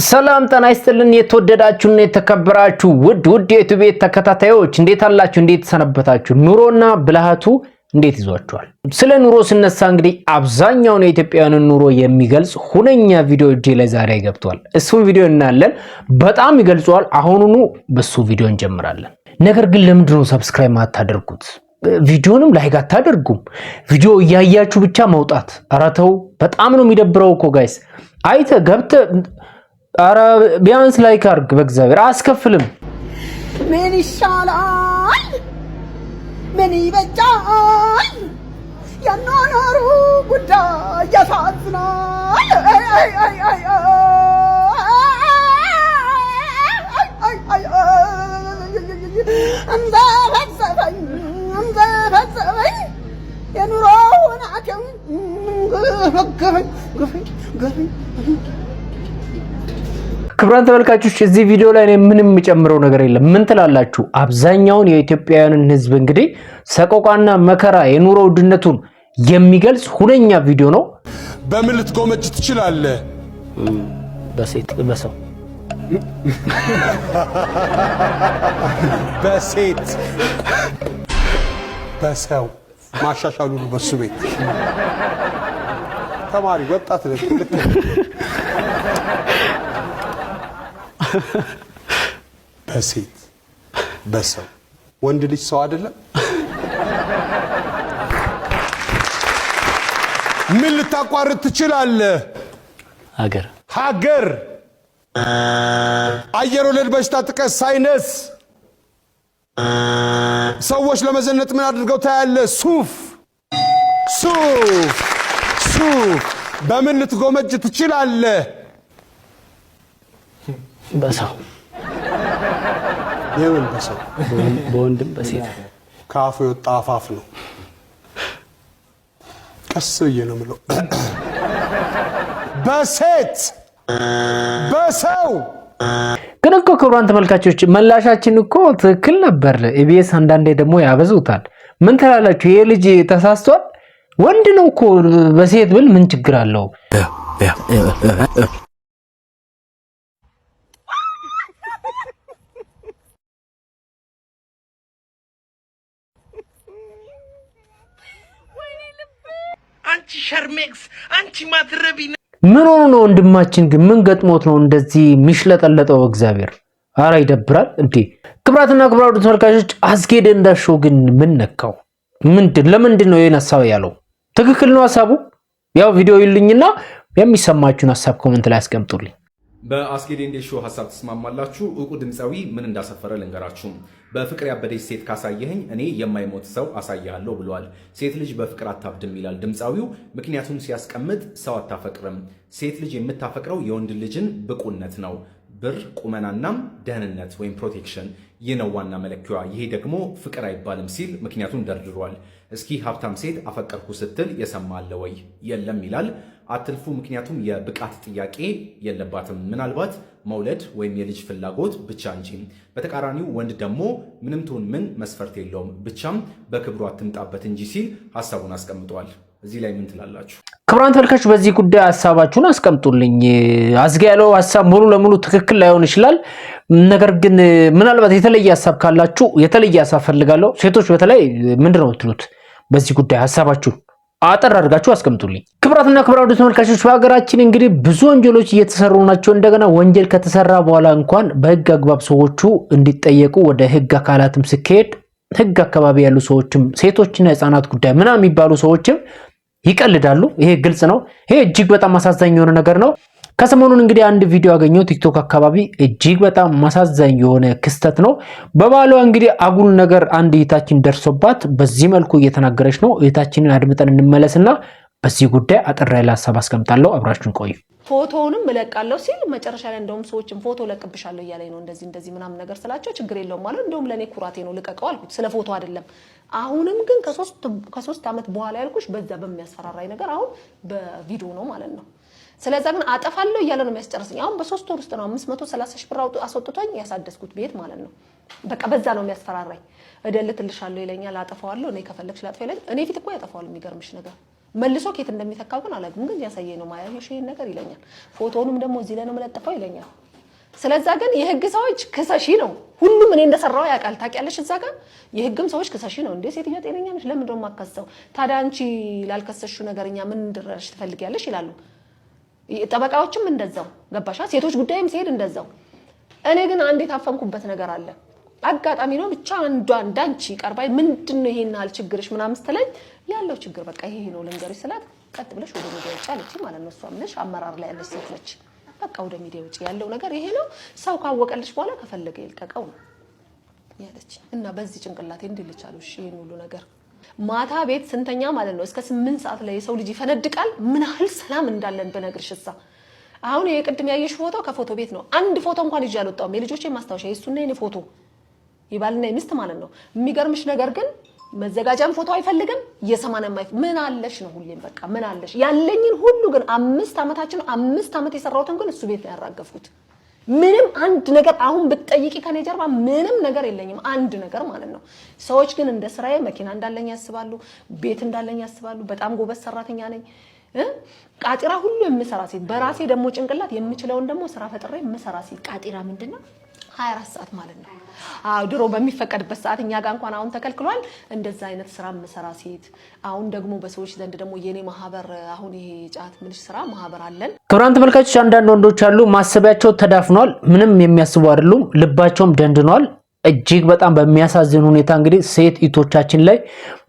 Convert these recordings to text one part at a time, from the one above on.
ሰላም ጤና ይስጥልን። የተወደዳችሁና የተከበራችሁ ውድ ውድ የዩቲዩብ ተከታታዮች እንዴት አላችሁ? እንዴት ሰነበታችሁ? ኑሮና ብልሃቱ እንዴት ይዟችኋል? ስለ ኑሮ ስነሳ እንግዲህ አብዛኛውን የኢትዮጵያውያንን ኑሮ የሚገልጽ ሁነኛ ቪዲዮ እጄ ላይ ዛሬ ገብቷል። እሱን ቪዲዮ እናያለን። በጣም ይገልጸዋል። አሁኑኑ በሱ ቪዲዮ እንጀምራለን። ነገር ግን ለምንድን ነው subscribe አታደርጉት? ቪዲዮንም like አታደርጉም? ቪዲዮ እያያችሁ ብቻ መውጣት። ኧረ ተው፣ በጣም ነው የሚደብረው እኮ guys። አይተ ገብተ ኧረ ቢያንስ like አድርግ፣ በእግዚአብሔር አያስከፍልም። ምን ይሻላል? ምን ይበጃል? የኗኗሩ ጉዳይ ያሳዝናል። አይ አይ አይ አይ አይ እንዘፈዘፈኝ እንዘፈዘፈኝ የኑሮ ሁናቴው ገፈኝ ገፈኝ ገፈኝ። ክቡራን ተመልካቾች እዚህ ቪዲዮ ላይ እኔ ምንም የምጨምረው ነገር የለም። ምን ትላላችሁ? አብዛኛውን የኢትዮጵያውያንን ሕዝብ እንግዲህ ሰቆቃና መከራ የኑሮ ውድነቱን የሚገልጽ ሁነኛ ቪዲዮ ነው። በምን ልትጎመጅ ትችላለህ? በሴት፣ በሰው። በሴት፣ በሰው ማሻሻሉ ነው። በሱ ቤት ተማሪ ወጣት ነህ። ልክ ነህ። በሴት፣ በሰው። ወንድ ልጅ ሰው አይደለም? ምን ልታቋርጥ ትችላለህ? ሀገር። ሀገር። አየር ወለድ በሽታ ጥቀስ። Sinus። ሰዎች ለመዘነጥ ምን አድርገው ታያለህ? ሱፍ፣ ሱፍ፣ ሱፍ። በምን ልትጎመጅ ትችላለህ? በሰው። የምን በሰው? በወንድም በሴት። ከአፉ የወጣ አፋፍ ነው። ቀስ ብዬ ነው የምለው። በሴት፣ በሰው። ግን እኮ ክቡራን ተመልካቾች ምላሻችን እኮ ትክክል ነበር። ኢቢኤስ አንዳንዴ ደግሞ ያበዙታል። ምን ትላላችሁ? ይሄ ልጅ ተሳስቷል። ወንድ ነው እኮ፣ በሴት ብል ምን ችግር አለው? አንቺ ሸርሜክስ፣ አንቺ ማትረቢ። ምን ሆኖ ነው ወንድማችን ግን ምን ገጥሞት ነው እንደዚህ ሚሽለጠለጠው? እግዚአብሔር፣ አረ ይደብራል እንዴ! ክቡራትና ክቡራን ተመልካቾች አስጌ ደንዳሾው ግን ምን ነካው? ምንድን ለምንድን ነው ይሄን ሀሳብ ያለው? ትክክል ነው ሀሳቡ። ያው ቪዲዮ ይልኝና የሚሰማችሁን ሀሳብ comment ላይ አስቀምጡልኝ። በአስጌ ዴንዴሾ ሀሳብ ትስማማላችሁ? እውቁ ድምፃዊ ምን እንዳሰፈረ ልንገራችሁ። በፍቅር ያበደች ሴት ካሳየኸኝ እኔ የማይሞት ሰው አሳይሃለሁ ብሏል። ሴት ልጅ በፍቅር አታብድም ይላል ድምፃዊው። ምክንያቱም ሲያስቀምጥ ሰው አታፈቅርም። ሴት ልጅ የምታፈቅረው የወንድ ልጅን ብቁነት ነው። ብር፣ ቁመናናም ደህንነት ወይም protection፣ ይህ ነው ዋና መለኪያዋ። ይሄ ደግሞ ፍቅር አይባልም ሲል ምክንያቱን ደርድሯል። እስኪ ሀብታም ሴት አፈቀርኩ ስትል የሰማ አለ ወይ? የለም ይላል። አትልፉ፣ ምክንያቱም የብቃት ጥያቄ የለባትም። ምናልባት መውለድ ወይም የልጅ ፍላጎት ብቻ እንጂ። በተቃራኒው ወንድ ደግሞ ምንም ትሁን ምን መስፈርት የለውም፣ ብቻም በክብሩ አትምጣበት እንጂ ሲል ሀሳቡን አስቀምጧል። እዚህ ላይ ምን ትላላችሁ? ክቡራን ተመልካቾች በዚህ ጉዳይ ሀሳባችሁን አስቀምጡልኝ። አስጌ ያለው ሀሳብ ሙሉ ለሙሉ ትክክል ላይሆን ይችላል። ነገር ግን ምናልባት የተለየ ሀሳብ ካላችሁ የተለየ ሀሳብ ፈልጋለሁ። ሴቶች በተለይ ምንድን ነው የምትሉት? በዚህ ጉዳይ ሀሳባችሁን አጠር አድርጋችሁ አስቀምጡልኝ። ክቡራትና ክቡራን ተመልካቾች በሀገራችን እንግዲህ ብዙ ወንጀሎች እየተሰሩ ናቸው። እንደገና ወንጀል ከተሰራ በኋላ እንኳን በህግ አግባብ ሰዎቹ እንዲጠየቁ ወደ ህግ አካላትም ስካሄድ ህግ አካባቢ ያሉ ሰዎችም ሴቶችና ህፃናት ጉዳይ ምናምን የሚባሉ ሰዎችም ይቀልዳሉ። ይሄ ግልጽ ነው። ይሄ እጅግ በጣም አሳዛኝ የሆነ ነገር ነው። ከሰሞኑን እንግዲህ አንድ ቪዲዮ አገኘው ቲክቶክ አካባቢ፣ እጅግ በጣም አሳዛኝ የሆነ ክስተት ነው። በባሏ እንግዲህ አጉል ነገር አንድ እህታችን ደርሶባት በዚህ መልኩ እየተናገረች ነው። እህታችንን አድምጠን እንመለስና በዚህ ጉዳይ አጠር ያለ ሀሳብ አስቀምጣለሁ። አብራችሁን ቆዩ። ፎቶውንም እለቃለሁ ሲል መጨረሻ ላይ እንደውም ሰዎችም ፎቶ እለቅብሻለሁ እያለኝ ነው፣ እንደዚህ እንደዚህ ምናምን ነገር ስላቸው ችግር የለውም ማለት፣ እንደውም ለእኔ ኩራቴ ነው ልቀቀው አልኩት። ስለ ፎቶ አይደለም። አሁንም ግን ከ3 ዓመት በኋላ ያልኩሽ በዛ በሚያስፈራራኝ ነገር አሁን በቪዲዮ ነው ማለት ነው። ስለዛ ግን አጠፋለሁ እያለ ነው የሚያስጨርስኝ። አሁን በ3 ወር ውስጥ ነው 530 ሺህ ብር አስወጥቶኝ ያሳደስኩት ቤት ማለት ነው። በቃ በዛ ነው የሚያስፈራራኝ። እደልትልሻለሁ ይለኛል፣ አጠፋዋለሁ። እኔ ከፈለግሽ ላጥፋ ይለኛል። እኔ ፊት እኮ ያጠፋዋል። የሚገርምሽ ነገር መልሶ ኬት እንደሚተካው ግን አላውቅም። ግን ያሳየኝ ነው ማያየሽ ይሄን ነገር ይለኛል። ፎቶውንም ደግሞ እዚህ ላይ ነው የምለጥፈው ይለኛል። ስለዛ ግን የህግ ሰዎች ክሰሺ ነው፣ ሁሉም እኔ እንደሰራው ያውቃል። ታውቂያለሽ፣ እዛ ጋር የህግም ሰዎች ክሰሺ ነው። እንዴ ሴትዮዋ ጤነኛ ነች፣ ለምንድን ነው የማከሰው? ታዲያ አንቺ ላልከሰሽው ነገር እኛ ምን እንድረሽ ትፈልጊያለሽ ይላሉ። ጠበቃዎችም እንደዛው ገባሻ። ሴቶች ጉዳይም ሲሄድ እንደዛው። እኔ ግን አንድ የታፈንኩበት ነገር አለ። አጋጣሚ ነው ብቻ አንዷ እንዳንቺ ቀርባይ ምንድን ነው ይሄን ያህል ችግርሽ ምናምን ስትለኝ ያለው ችግር በቃ ይሄ ነው ልንገርሽ ስላት ቀጥ ብለሽ ወደ ሚዲያ ውጪ አለችኝ ማለት ነው። እሷም ነሽ አመራር ላይ ያለች ሴት ነች። በቃ ወደ ሚዲያ ውጪ ያለው ነገር ይሄ ነው። ሰው ካወቀልሽ በኋላ ከፈለገ ይልቀቀው ነው ያለች እና በዚህ ጭንቅላቴ እንዲህ ልቻለሁ። እሺ ይሄን ሁሉ ነገር ማታ ቤት ስንተኛ ማለት ነው እስከ 8 ሰዓት ላይ የሰው ልጅ ይፈነድቃል። ምን ያህል ሰላም እንዳለን ብነግርሽ እዛ አሁን ይሄ ቅድም ያየሽ ፎቶ ከፎቶ ቤት ነው። አንድ ፎቶ እንኳን ይዤ አልወጣሁም። የልጆቼ ማስታወሻ የእሱና የኔ ፎቶ የባልና የሚስት ማለት ነው። የሚገርምሽ ነገር ግን መዘጋጃም ፎቶ አይፈልግም፣ የሰማንያም ምን አለሽ ነው ሁሌም በቃ ምን አለሽ። ያለኝን ሁሉ ግን 5 ዓመታችን 5 ዓመት የሰራሁትን ግን እሱ ቤት ነው ያራገፍኩት። ምንም አንድ ነገር አሁን ብትጠይቂ ከኔ ጀርባ ምንም ነገር የለኝም፣ አንድ ነገር ማለት ነው። ሰዎች ግን እንደ ስራዬ መኪና እንዳለኝ ያስባሉ፣ ቤት እንዳለኝ ያስባሉ። በጣም ጎበዝ ሰራተኛ ነኝ። ቃጢራ ሁሉ የምሰራ ሴት፣ በራሴ ደግሞ ጭንቅላት የምችለውን ደግሞ ስራ ፈጥሬ የምሰራ ሴት። ቃጢራ ምንድን ነው? 24 ሰዓት ማለት ነው። አዎ ድሮ በሚፈቀድበት ሰዓት እኛ ጋር እንኳን አሁን ተከልክሏል። እንደዛ አይነት ስራ የምሰራ ሴት። አሁን ደግሞ በሰዎች ዘንድ ደግሞ የኔ ማህበር አሁን ይሄ ጫት ምልሽ ስራ ማህበር አለን። ክቡራን ተመልካቾች አንዳንድ ወንዶች አሉ ማሰቢያቸው ተዳፍኗል። ምንም የሚያስቡ አይደሉም። ልባቸውም ደንድኗል። እጅግ በጣም በሚያሳዝን ሁኔታ እንግዲህ ሴት እህቶቻችን ላይ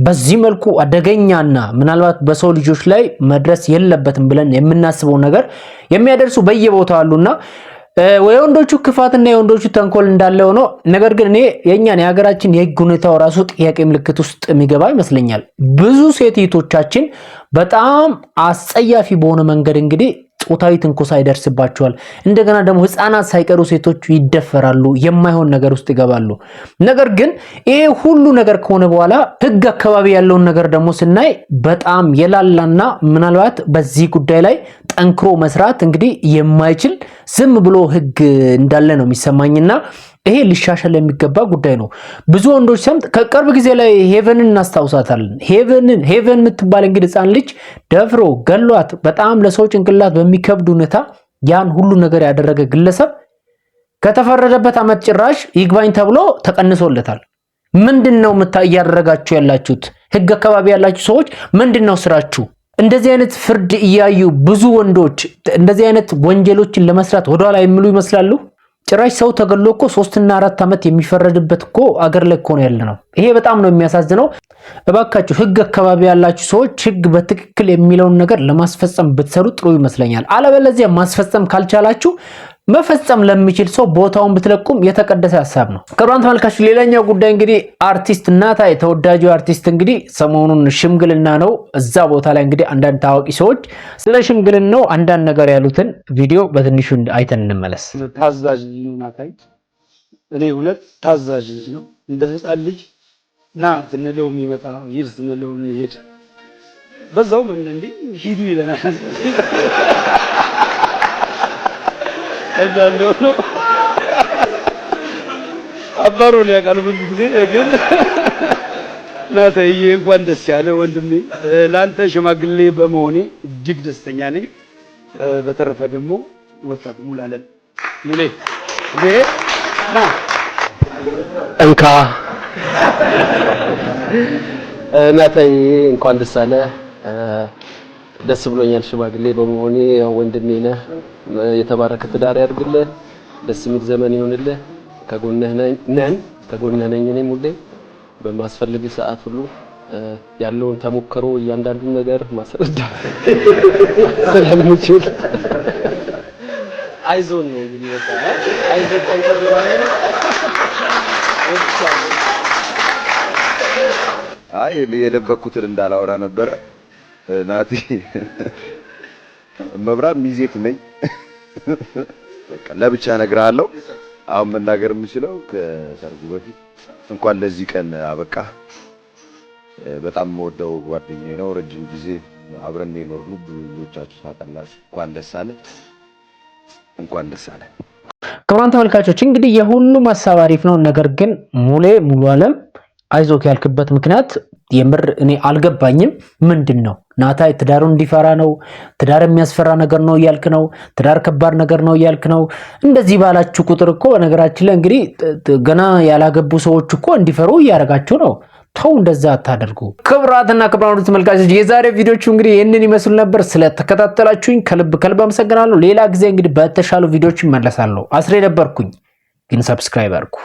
በዚህ መልኩ አደገኛና ምናልባት በሰው ልጆች ላይ መድረስ የለበትም ብለን የምናስበው ነገር የሚያደርሱ በየቦታው አሉና የወንዶቹ ክፋትና የወንዶቹ ተንኮል እንዳለ ሆኖ ነገር ግን እኔ የእኛን የሀገራችን የህግ ሁኔታው ራሱ ጥያቄ ምልክት ውስጥ የሚገባ ይመስለኛል። ብዙ ሴት እህቶቻችን በጣም አስጸያፊ በሆነ መንገድ እንግዲህ ጾታዊ ትንኮሳ ይደርስባቸዋል። እንደገና ደግሞ ህፃናት ሳይቀሩ ሴቶች ይደፈራሉ፣ የማይሆን ነገር ውስጥ ይገባሉ። ነገር ግን ይሄ ሁሉ ነገር ከሆነ በኋላ ህግ አካባቢ ያለውን ነገር ደግሞ ስናይ በጣም የላላና ምናልባት በዚህ ጉዳይ ላይ ጠንክሮ መስራት እንግዲህ የማይችል ዝም ብሎ ህግ እንዳለ ነው የሚሰማኝና ይሄ ሊሻሻል የሚገባ ጉዳይ ነው። ብዙ ወንዶች ሰምት ከቅርብ ጊዜ ላይ ሄቨንን እናስታውሳታለን። ሄቨንን ሄቨን የምትባል እንግዲህ ህፃን ልጅ ደፍሮ ገሏት በጣም ለሰው ጭንቅላት በሚከብድ ሁኔታ ያን ሁሉ ነገር ያደረገ ግለሰብ ከተፈረደበት ዓመት ጭራሽ ይግባኝ ተብሎ ተቀንሶለታል። ምንድን ነው እያደረጋችሁ ያላችሁት? ህግ አካባቢ ያላችሁ ሰዎች ምንድን ነው ስራችሁ? እንደዚህ አይነት ፍርድ እያዩ ብዙ ወንዶች እንደዚህ አይነት ወንጀሎችን ለመስራት ወደኋላ የሚሉ ይመስላሉ። ጭራሽ ሰው ተገሎ እኮ 3ና 4 ዓመት የሚፈረድበት እኮ አገር ላይ እኮ ነው ያለ ነው። ይሄ በጣም ነው የሚያሳዝነው። እባካችሁ ህግ አካባቢ ያላችሁ ሰዎች ህግ በትክክል የሚለውን ነገር ለማስፈጸም ብትሰሩ ጥሩ ይመስለኛል። አለበለዚያ ማስፈጸም ካልቻላችሁ መፈጸም ለሚችል ሰው ቦታውን ብትለቁም የተቀደሰ ሀሳብ ነው። ክቡራን ተመልካቾች ሌላኛው ጉዳይ እንግዲህ አርቲስት ናታይ ተወዳጁ አርቲስት እንግዲህ ሰሞኑን ሽምግልና ነው። እዛ ቦታ ላይ እንግዲህ አንዳንድ ታዋቂ ሰዎች ስለ ሽምግልናው አንዳንድ ነገር ያሉትን ቪዲዮ በትንሹ አይተን እንመለስ። ታዛዥ ልጅ ነው ናታይ። እኔ እውነት ታዛዥ ልጅ ነው። እንደ ህፃን ልጅ ና ስንለው የሚመጣ ሂድ ስንለው የሚሄድ በዛውም እንዴ ሂዱ ይለናል። እዛ እንደሆነ አባሮን ያውቃል ብዙ ጊዜ ግን ናታዬ እንኳን ደስ ያለ ወንድሜ። ለአንተ ሽማግሌ በመሆኔ እጅግ ደስተኛ ነኝ። በተረፈ ደግሞ ወጣት ሙላለን ሙሌ ና እንካ ናታዬ እንኳን ደስ አለ። ደስ ብሎኛል ሽማግሌ በመሆኔ። ያው ወንድሜ ነህ። የተባረከ ትዳር ያድርግልህ። ደስ የሚል ዘመን ይሁንልህ። ከጎንህ ነን፣ ከጎንህ ነኝ እኔም ሁሌ በማስፈልግ ሰዓት ሁሉ ያለውን ተሞክሮ እያንዳንዱን ነገር ማስረዳት ስለምችል አይዞን ነው እንግዲህ በቃ አይዞን ጠንከር ማለት ነው። አይ የደበኩትን እንዳላወራ ነበረ። ናቲ መብራት ሚዜት ነኝ። በቃ ለብቻ እነግርሃለሁ። አሁን መናገር የምችለው ከሰርጉ በፊት እንኳን ለዚህ ቀን አበቃ። በጣም የምወደው ጓደኛዬ ነው። ረጅም ጊዜ አብረን የኖርነው ብዙዎቻችሁ ታውቃላችሁ። እንኳን ደስ አለ፣ እንኳን ደስ አለ። ክቡራን ተመልካቾች እንግዲህ የሁሉም ሀሳብ አሪፍ ነው። ነገር ግን ሙሌ ሙሉ አለም አይዞክ ያልክበት ምክንያት የምር እኔ አልገባኝም። ምንድን ነው? ናታይ ትዳሩን እንዲፈራ ነው። ትዳር የሚያስፈራ ነገር ነው እያልክ ነው። ትዳር ከባድ ነገር ነው እያልክ ነው። እንደዚህ ባላችሁ ቁጥር እኮ በነገራችን ላይ እንግዲህ ገና ያላገቡ ሰዎች እኮ እንዲፈሩ እያደረጋችሁ ነው። ተው፣ እንደዛ አታደርጉ። ክቡራትና ክቡራን ተመልካቾች የዛሬ ቪዲዮቹ እንግዲህ ይህንን ይመስሉ ነበር። ስለተከታተላችሁኝ ከልብ ከልብ አመሰግናለሁ። ሌላ ጊዜ እንግዲህ በተሻሉ ቪዲዮች እመለሳለሁ። አስሬ ነበርኩኝ፣ ግን subscribe አድርጉ።